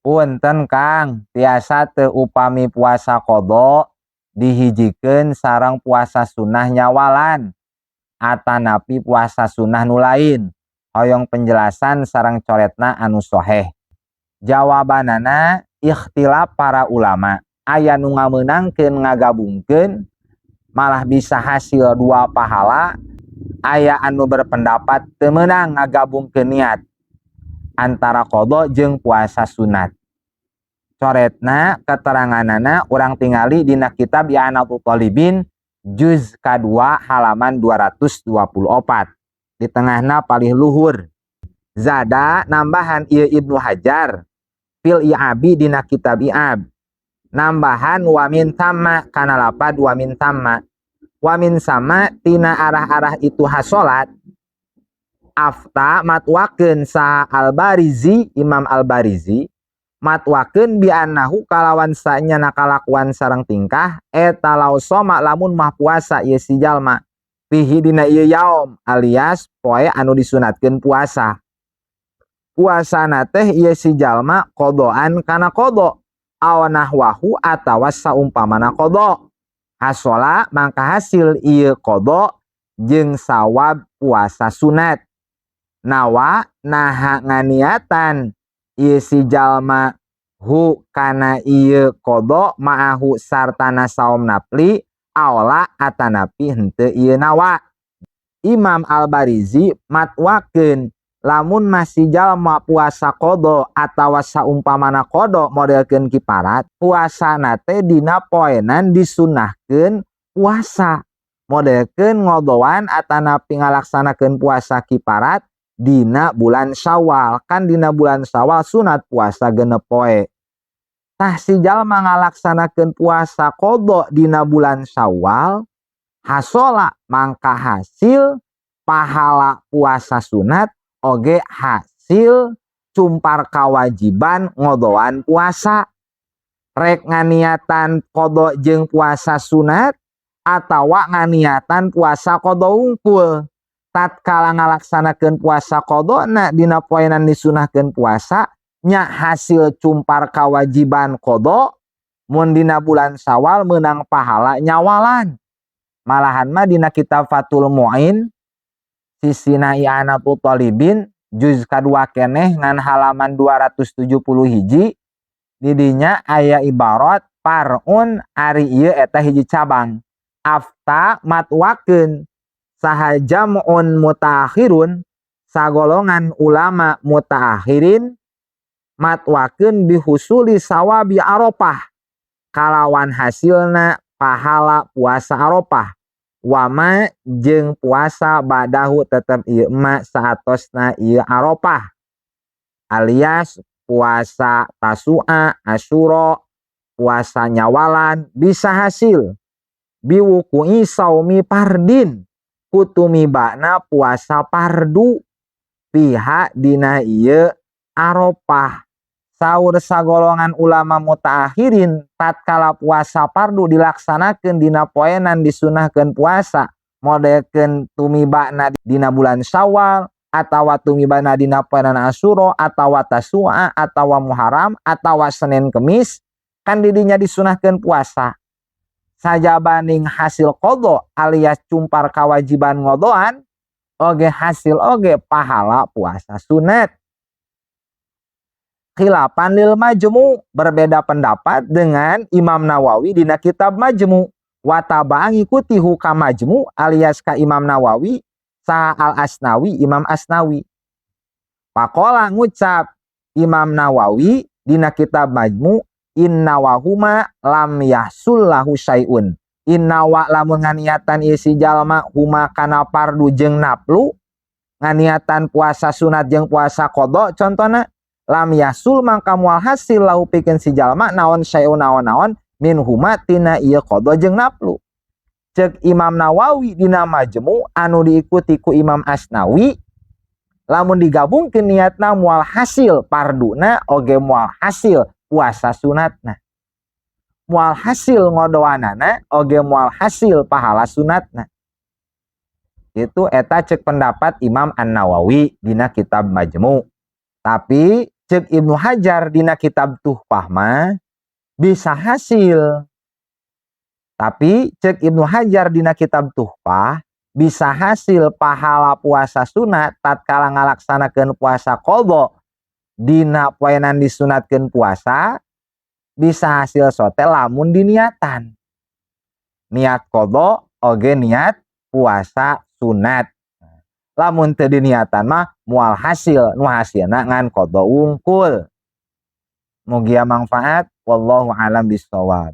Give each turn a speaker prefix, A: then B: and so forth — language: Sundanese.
A: Punten, Kang, tiasa teu upami puasa qadha dihijikeun sareng puasa sunnah nyawalan atanapi puasa sunnah nu lain? Hoyong penjelasan sareng coretna anu soheh. Jawabanana ikhtilaf para ulama. Aya nu ngamenangkeun ngagabungkeun, malah bisa hasil dua pahala. Aya anu berpendapat teu meunang ngagabungkeun niat antara qadha jeung puasa sunat. Coretna, keteranganana urang tingali dina kitab I'anatul Thalibin juz kadua halaman 224 di tengahna palih luhur. Zada, nambahan ieu Ibnu Hajar, fil I'abi, dina kitab I'ab, nambahan wa min tsamma, kana lapad wa min tsamma. Wa min tsamma, tina arah-arah itu hasolat, afta, matwakeun sa Al-Barizi, Imam Al-Barizi matwakeun, bi annahu, kalawan sanyana kalakuan sareng tingkah eta, lau soma, lamun mah puasa ieu si jalma, fihi, dina ieu yaum, alias poe anu disunatkeun puasa, puasana teh ieu si jalma qadhaan, kana qadha, aw nahwahu, atawa saumpamana qadha, hasola, mangka hasil ieu qadha jeung sawab puasa sunat. Nawa, naha nganiatan ieu si jalma, hu, kana ieu qadha, ma'ahu, sartana saum nafli, aw la, atanapi henteu ieu nawa. Imam Al-Barizi matwakeun lamun masih jalma puasa qadha atawa saumpamana qadha, modelkeun kiparat, puasana teh dina poenan disunahkeun puasa, modelkeun ngodoan atanapi ngalaksanakeun puasa kiparat dina bulan Syawal. Kan dina bulan Syawal sunat puasa 6 poe. Tah, si jalma ngalaksanakeun puasa qadha dina bulan Syawal, hasola, mangka hasil pahala puasa sunat oge hasil cumpar kewajiban ngodoan puasa, rek nganiatan qadha jeung puasa sunat atawa nganiatan puasa qadha wungkul. Tatkala ngalaksanakeun puasa qadha dina poenan disunahkeun puasa nya, hasil cumpar kewajiban qadha. Mun dina bulan Syawal menang pahala nyawalan. Malahan mah dina kitab Fathul Muin, sisina I'anatul Thalibin, juz kadua keneh ngan halaman 270 hiji, didinya aya ibarat far'un, ari ieu eta hiji cabang. Afta, matwakeun saha jam'un mutaakhirun, sagolongan ulama mutaakhirin, matwakeun bihusuli sawabi Arafah, kalawan hasilna pahala puasa Arafah, wama, jeung puasa ba'dahu, tetep ieu ma saatosna ieu Arafah, alias puasa Tasua, Asyura, puasa nyawalan bisa hasil biwuqu'i saumi fardin, ku tumibana puasa fardu, fiha, dina ieu Arafah. Saur sagolongan ulama mutaakhirin, tatkala puasa fardu dilaksanakeun dina poenan disunahkeun puasa, modelkeun tumibana dina bulan Syawal atawa tumibana dina poenan Asyura atawa Tasua atawa Muharram atawa Senin Kemis, kan didinya disunahkeun puasa, sajabaning hasil qadha alias cumpar kewajiban ngodoan oge hasil oge pahala puasa sunat. Khilafan lil Majmu, berbeda pendapat dengan Imam Nawawi dina kitab Majmu. Wataba, ngikuti hu ka Majmu alias ka Imam Nawawi, sa Al Asnawi, Imam Asnawi. Pakola, ngucap Imam Nawawi dina kitab Majmu, in nawahuma lam yahsul lahu syai'un. In nawa, lamun nganiatan ieu si jalma, huma, kana fardu jeung naflu, nganiatan puasa sunat jeung puasa qadha contona, lam yahsul, mangka moal hasil, lahu, pikeun si jalma, naon, syai'un, naon-naon, min huma, tina ieu qadha jeung naflu. Cek Imam Nawawi dina Majmu anu diikuti ku Imam Asnawi, lamun digabungkeun niatna moal hasil farduna oge moal hasil puasa sunatna, moal hasil ngodoanana oge moal hasil pahala sunatna. Itu eta cek pendapat Imam An-Nawawi dina kitab Majmu. Tapi Cek Ibnu Hajar dina kitab Tuhfah mah bisa hasil. Tapi cek Ibnu Hajar dina kitab Tuhfah bisa hasil pahala puasa sunat tatkala ngalaksanakeun puasa qadha dina poenan disunatkeun puasa, bisa hasil sote lamun diniatan niat qadha oge niat puasa sunat. Lamun teu diniatan mah moal hasil, nu hasilna ngan qadha wungkul. Mugia manfaat, wallahu alam bisawab.